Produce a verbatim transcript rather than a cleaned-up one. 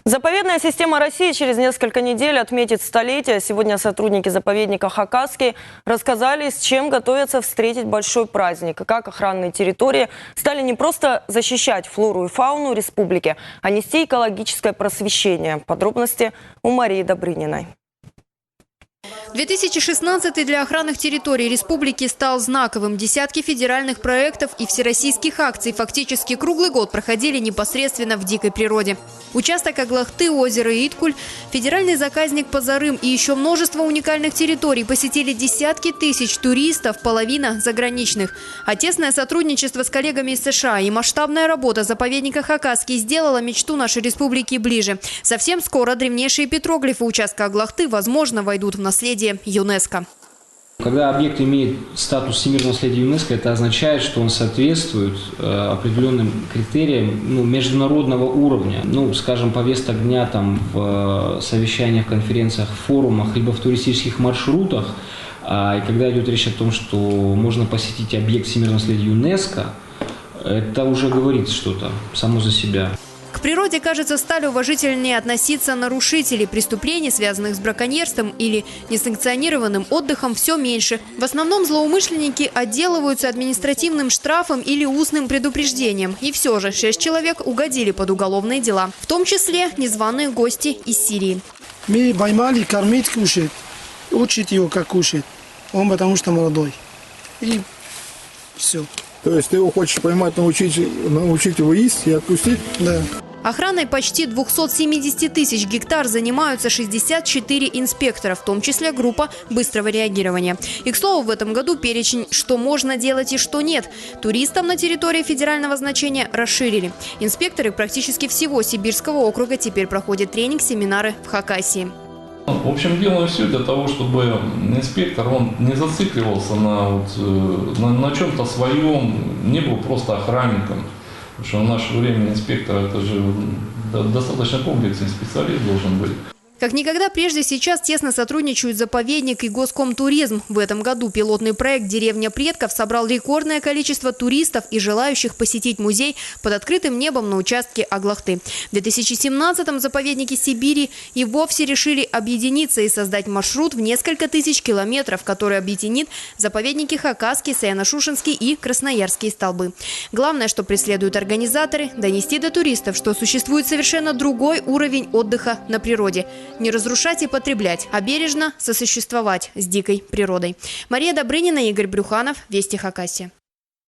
Заповедная система России через несколько недель отметит столетие. Сегодня сотрудники заповедника «Хакасский» рассказали, с чем готовятся встретить большой праздник и как охранные территории стали не просто защищать флору и фауну республики, а нести экологическое просвещение. Подробности у Марии Добрыниной. Две тысячи шестнадцатый для охранных территорий республики стал знаковым. Десятки федеральных проектов и всероссийских акций фактически круглый год проходили непосредственно в дикой природе. Участок Аглахты, озеро Иткуль, федеральный заказник Пазарым и ещё множество уникальных территорий посетили десятки тысяч туристов, половина заграничных. А тесное сотрудничество с коллегами из С Ш А и масштабная работа заповедника «Хакасский» сделала мечту нашей республики ближе. Совсем скоро древнейшие петроглифы участка Аглахты, возможно, войдут в наследие ЮНЕСКО. Когда объект имеет статус всемирного наследия ЮНЕСКО, это означает, что он соответствует, э, определённым критериям, ну, международного уровня. Ну, скажем, повесток дня там в, э, совещаниях, конференциях, форумах, либо в туристических маршрутах, а, и когда идёт речь о том, что можно посетить объект всемирного наследия ЮНЕСКО, это уже говорит что-то само за себя. К природе, кажется, стали уважительнее относиться нарушители преступлений, связанных с браконьерством или несанкционированным отдыхом, всё меньше. В основном злоумышленники отделываются административным штрафом или устным предупреждением. И всё же шесть человек угодили под уголовные дела, в том числе незваные гости из Сирии. Мы поймали кормить, кушать, учить его, как кушать. Он потому что молодой. И всё. То есть ты его хочешь поймать, научить, научить его есть и отпустить? Да. Охраной почти двухсот семидесяти тысяч гектар занимаются шестьдесят четыре инспектора, в том числе группа быстрого реагирования. И, к слову, в этом году перечень, что можно делать и что нет, туристам на территории федерального значения расширили. Инспекторы практически всего Сибирского округа теперь проходят тренинг-семинары в Хакасии. В общем, делаем всё для того, чтобы инспектор, он не зацикливался на, вот, э, на, на чём-то своём, не был просто охранником. Потому что в наше время инспектор, это же, м, до-, достаточно комплексный специалист должен быть. Как никогда прежде сейчас тесно сотрудничают заповедник и Госкомтуризм. В этом году пилотный проект «Деревня предков» собрал рекордное количество туристов и желающих посетить музей под открытым небом на участке Аглахты. В две тысячи семнадцатом заповедники Сибири и вовсе решили объединиться и создать маршрут в несколько тысяч километров, который объединит заповедники Хакасский, Саяно-Шушенский и Красноярский столбы. Главное, что преследуют организаторы, донести до туристов, что существует совершенно другой уровень отдыха на природе. Не разрушать и потреблять, а бережно сосуществовать с дикой природой. Мария Добрынина, Игорь Брюханов, Вести Хакасия.